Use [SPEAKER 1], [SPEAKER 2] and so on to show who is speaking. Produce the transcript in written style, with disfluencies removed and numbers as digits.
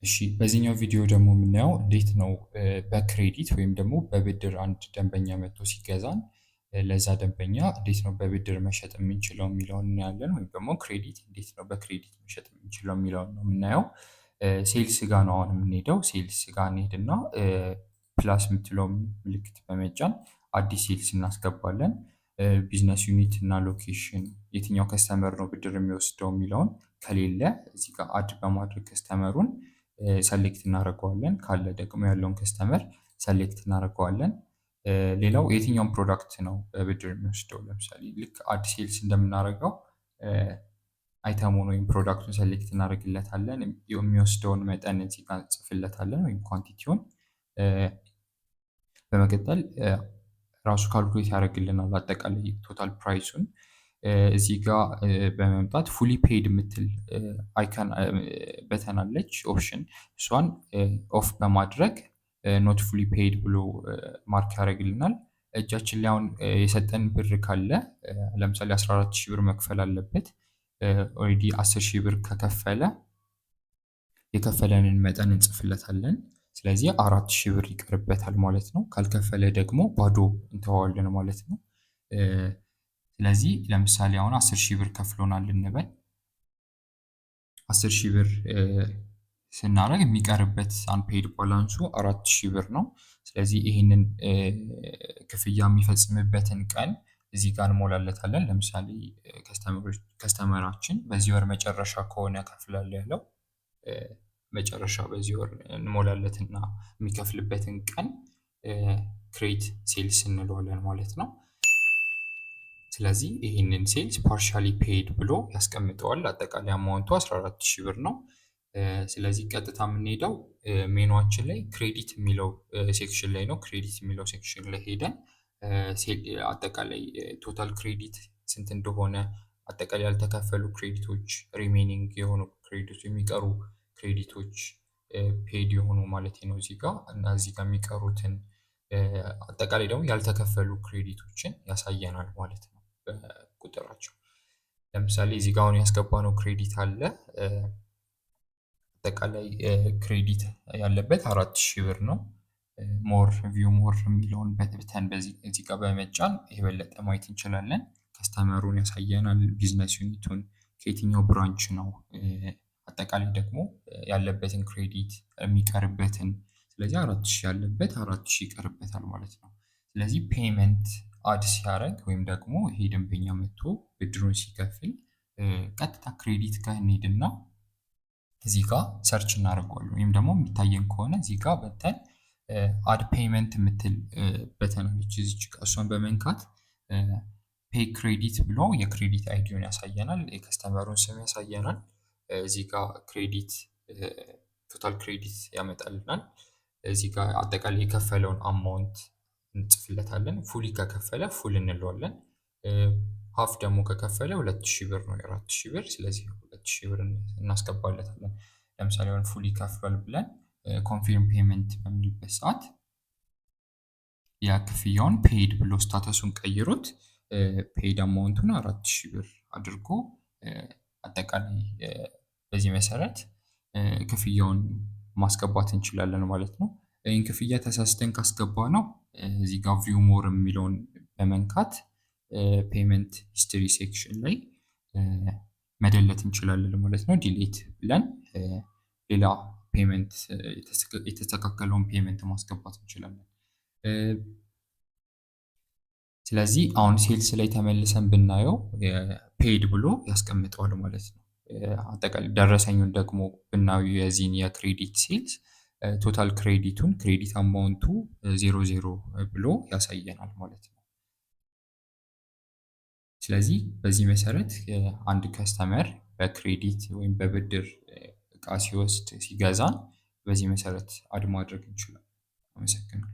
[SPEAKER 1] እሺ፣ በዚህኛው ቪዲዮ ደግሞ የምናየው እንዴት ነው በ credit ወይም ደግሞ በብድር አንድ ደንበኛ መጥቶ ሲገዛን ለዛ ደንበኛ እንዴት ነው በብድር መሸጥ የምንችለው የሚለውን እናያለን። ወይም ደግሞ credit እንዴት ነው በ credit መሸጥ የምንችለው የሚለውን ነው የምናየው። Sales ጋር ነው አሁን የምንሄደው። Sales ጋር እንሄድና plus የምትለው ምልክት በመጫን አዲስ sales እናስገባለን። Business unit እና location፣ የትኛው customer ነው ብድር የሚወስደው የሚለውን ከሌለ እዚህ ጋር add በማድረግ customer ኡን select እናደርገዋለን። ካለ ደግሞ ያለውን customer select እናደርገዋለን። ሌላው የትኛውን product ነው በብድር የሚወስደው? ለምሳሌ ልክ add sales እንደምናደርገው item ኡን ወይም product ኡን select እናደርግለታለን። የሚወስደውን መጠን እዚህ ጋር እንጽፍለታለን ወይም quantity ውን። በመቀጠል ራሱ calculate ያደርግልናል አጠቃላይ total price ኡን። እዚህ ጋር በመምጣት fully paid የምትል icon button አለች option፣ እሷን off በማድረግ not fully paid ብሎ mark ያደርግልናል። እጃችን ላይ አሁን የሰጠን ብር ካለ፣ ለምሳሌ 14 ሺህ ብር መክፈል አለበት። Already 10 ሺህ ብር ከከፈለ የከፈለንን መጠን እንጽፍለታለን። ስለዚህ 4,000 ብር ይቀርበታል ማለት ነው። ካልከፈለ ደግሞ ባዶ እንተዋለን ማለት ነው። ስለዚህ ለምሳሌ አሁን 10,000 ብር ከፍሎናል እንበል። 10,000 ብር ስናደርግ የሚቀርበት unpaid balance ኡ 4,000 ብር ነው። ስለዚህ ይህንን ክፍያ የሚፈጽምበትን ቀን እዚህ ጋር እንሞላለታለን። ለምሳሌ customer ኣችን በዚህ ወር መጨረሻ ከሆነ ከፍላለሁ ያለው፣ መጨረሻ በዚህ ወር እንሞላለትና የሚከፍልበትን ቀን create sales እንለዋለን ማለት ነው። ስለዚህ ይህንን sales partially paid ብሎ ያስቀምጠዋል። አጠቃላይ amount ኡ 14 ሺህ ብር ነው። ስለዚህ ቀጥታ የምንሄደው ሜኗችን ላይ credit የሚለው section ላይ ነው። Credit የሚለው section ላይ ሄደን አጠቃላይ total credit ስንት እንደሆነ፣ አጠቃላይ ያልተከፈሉ credit ኦች፣ remaining የሆኑ credit ኦች፣ የሚቀሩ credit ኦች፣ paid የሆኑ ማለት ነው እዚህ ጋር እና እዚህ ጋር የሚቀሩትን፣ አጠቃላይ ደግሞ ያልተከፈሉ credit ኦችን ያሳየናል ማለት ነው በቁጥራቸው። ለምሳሌ እዚህ ጋር አሁን ያስገባነው credit አለ። አጠቃላይ credit ያለበት 4,000 ብር ነው። More view more የሚለውን button በዚህ እዚህ ጋር በመጫን የበለጠ ማየት እንችላለን። Customer ኡን ያሳየናል፣ business unit ኡን፣ ከየትኛው branch ነው፣ አጠቃላይ ደግሞ ያለበትን credit፣ የሚቀርበትን። ስለዚህ 4,000 ያለበት 4,000 ይቀርበታል ማለት ነው። ስለዚህ payment add ሲያደርግ ወይም ደግሞ ይሄ ደንበኛ መጥቶ ብድሩን ሲከፍል ቀጥታ credit ጋር እንሄድና እዚህ ጋር search እናደርገዋለን፣ ወይም ደግሞ የሚታየን ከሆነ እዚህ ጋር button add payment የምትል button አለች እዚች ጋር። እሷን በመንካት pay credit ብሎ የ credit ID ውን ያሳየናል፣ የ customer ኡን ስም ያሳየናል። እዚህ ጋር credit total credit ያመጣልናል። እዚህ ጋር አጠቃላይ የከፈለውን amount እንጽፍለታለን። Fully ከከፈለ full እንለዋለን። Half ደግሞ ከከፈለ 2,000 ብር ነው የ4,000 ብር፣ ስለዚህ 2,000 ብር እናስገባለታለን። ለምሳሌ አሁን fully ከፍሏል ብለን confirm payment በሚልበት ሰዓት ያ ክፍያውን paid ብሎ status ኡን ቀይሮት paid amount ኡን 4,000 ብር አድርጎ አጠቃላይ በዚህ መሰረት ክፍያውን ማስገባት እንችላለን ማለት ነው። ይህን ክፍያ ተሳስተን ካስገባነው እዚህ ጋር view more የሚለውን በመንካት payment history section ላይ መደለት እንችላለን ማለት ነው። Delete ብለን ሌላ payment፣ የተስተካከለውን payment ማስገባት እንችላለን። ስለዚህ አሁን sales ላይ ተመልሰን ብናየው paid ብሎ ያስቀምጠዋል ማለት ነው። አጠቃላይ ደረሰኙን ደግሞ ብናዩ የዚህን የ credit sales total credit ኡን credit amount ኡ 00 ብሎ ያሳየናል ማለት ነው። ስለዚህ በዚህ መሰረት አንድ customer በ credit ወይም በብድር እቃ ሲወስድ፣ ሲገዛ በዚህ መሰረት add ማድረግ እንችላለን። አመሰግናለሁ።